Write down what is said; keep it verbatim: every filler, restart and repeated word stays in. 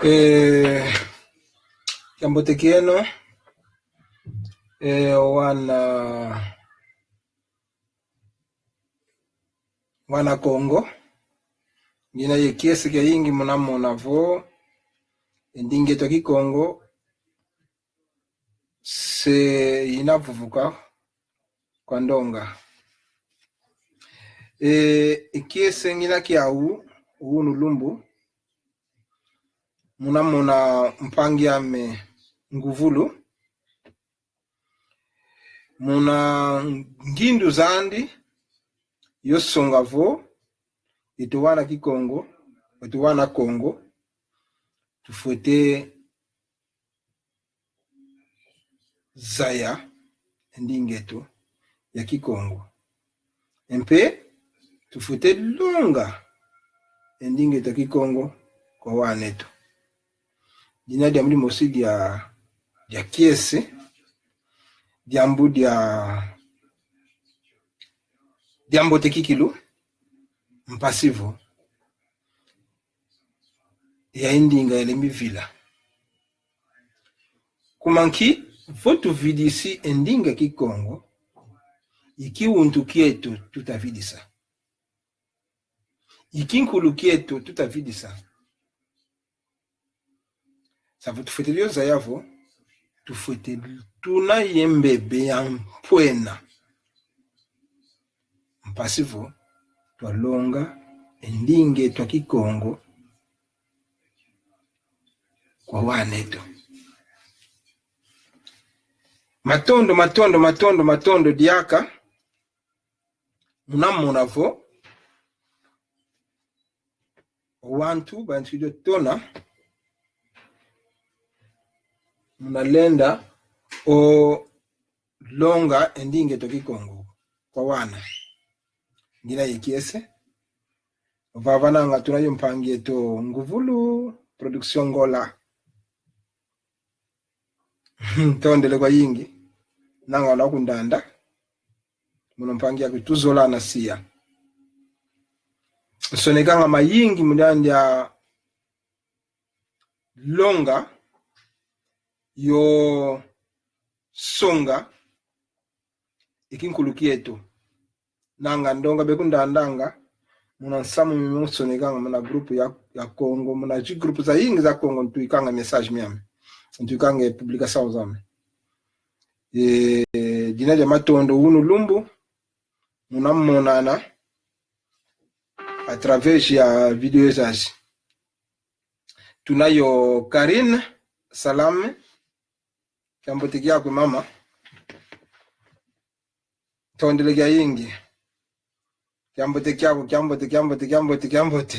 Eh, kiambote kieno, eh, wana, wana Kongo. Ngina ye kiese kiayingi muna mona vo e ndinga eto ya Kikongo se ina vuvuka kwa ndonga. E, e kiese ngina kiau, unu lumbu, muna mona mpangi ame Nguvulu, muna ngindu zandi, yo songa vo, eto wana Kikongo, eto wana Kongo, tufwete zaya e ndinga eto ya Kikongo. Mpe tufwete longa e ndinga eto ya Kikongo kwa wana eto. Dina diambu dimosi dia, dia kiese, diambu dia, dia mbote kikilu, mpasi vo ya e ndinga yalembi vila. Kuma nki vo tuvidisi e ndinga Kikongo, i kiwuntu kieto tuta vidisa? I kinkulu kieto tuta vidisa? Sa vo tufwete dio zaya vo, tufwete tuna ye mbebe ya mpwena. Mpasi vo twalonga e ndinga eto ya Kikongo kwa wana eto. Matondo, matondo, matondo, matondo diaka. Muna mona vo wantu bantu dio tona, muna lenda o longa e ndinga eto Kikongo kwa wana. Ngina ye kiese. Vava nanga tuna yo mpangi eto Nguvulu, Production Ngola. Ntondele kwayingi. Nanga wana kundanda. Mono mpangi aku tuzolana sia. Nsonekanga mayingi mu diandi dia longa yo songa e kinkulu kieto. Nanga ndonga bekundandanga, muna nsamu mi nsonekanga muna grupu ya, ya Kongo, muna zi grupu zayingi za Kongo, ntuikanga message miame. Ntuikanga publication zame. E, dina dia matondo, unu lumbu, muna monana à travers ya vidéo zazi. Tuna yo Karine Salame. Kiambote kiaku, mama. Ntondele kiayingi. Kiambote kiaku, kiambote, kiambote, kiambote, kiambote.